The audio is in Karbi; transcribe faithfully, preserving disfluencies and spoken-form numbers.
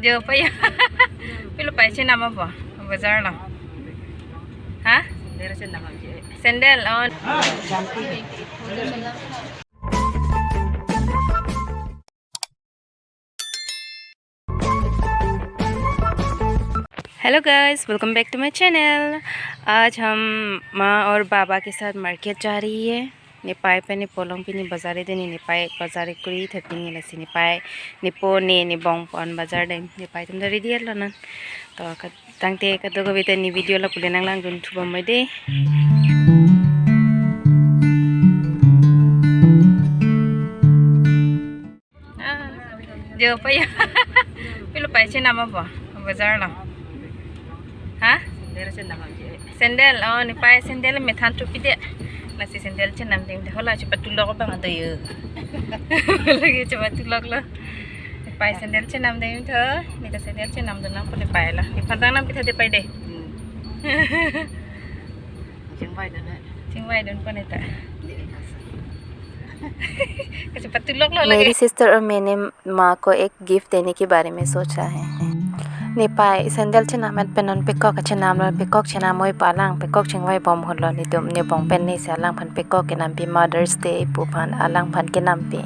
Jo, payo. Pilo pai chenam abo? Bazar lo. Ha? Sandal chenam abo. Sandal, oh. Hello guys, welcome back to my channel। आज हम माँ और बाबा के साथ मार्केट जा रही है। Nepei pen nepo along pini bazar dei, ne nepei bazar kuri tha pini, lasi nepei, nepo ne, nebong pon bazar dei, nepei atum ta ready lo non. To ka-, tangte kadokave ta ne video lapu le nanglangdun thubom dei. Ah, jo, payo. Pilo pai chenam abo? Bazar lo. Ha? Sandal chenam abo. Sandal, oh, nepei sandal methan thupi dei. Lasi sandal chenam dei, hala chepatulok abang ado jo. Lake chepatulok lo. Nepei sandal chenam dei tho. Ne ta sandal chenamdun nangpo nepei lo. Nephan tang nangpi tha dei pei dei. Hmm. Chingvaidun nang. Chingvaidun pon ne ta. Kachepatulok lo lake. मेरी सिस्टर और मैंने माँ को एक गिफ्ट देने के बारे में सोचा है। Nepei sandal chenam amat pen non pekok chenam lo, pekok chenam oi pu alang pekok chingvaibom holo, netum nebong pen ne si alangphan pekok kenampi, Mother's Day pu aphan alangphan kenampi.